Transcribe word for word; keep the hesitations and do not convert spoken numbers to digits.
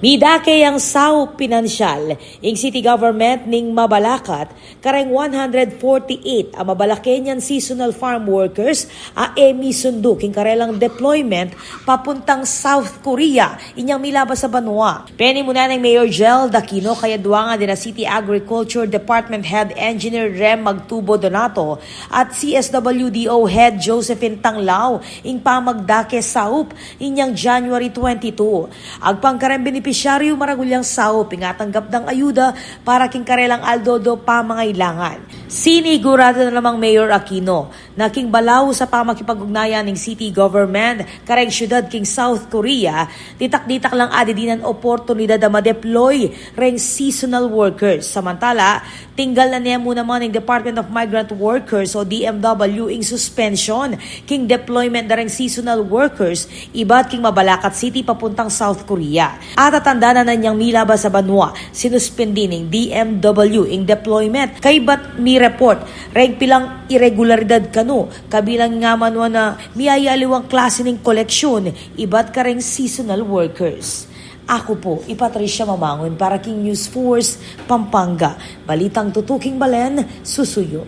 Midake yang saup pinansyal ing city government ning Mabalacat kareng one hundred forty-eight a Mabalaqueñan seasonal farm workers a e misundu king karelang deployment papuntang South Korea inyang milabas a banua. Penimunan neng Mayor Jel Aquino kayaduangan dina City Agriculture Department Head Engineer Rem Magtubo Donato at C S W D O Head Josephine Tanglao ing pamagdake saup inyang January twenty-two. Agpang kareng benepisyaryu, maragul yang saup ing atanggap dang ayuda para king karelang aldo-aldo pamangailangan. Sinigurado na namang Mayor Aquino na king balaus a pamagkipag-ugnayan ning city government kareng syudad king South Korea, ditak-ditak lang adinan oportunidad a ma-deploy reng seasonal workers. Samantala, tinggal na ne mu naman ning Department of Migrant Workers o D M W ing suspension king deployment da reng seasonal workers ibat king Mabalacat City papuntang South Korea. At atandanan na inyang milabas a banua, sinuspindi ning D M W ing deployment kaybat mi-report reng pilang iregularidad kanu, kabilang ing amanua na miyayaliwang klase ning koleksyon ibat kareng seasonal workers. Aku pu i Patricia Mamangun para king News Force Pampanga. Balitang tutuking balen, susuyu.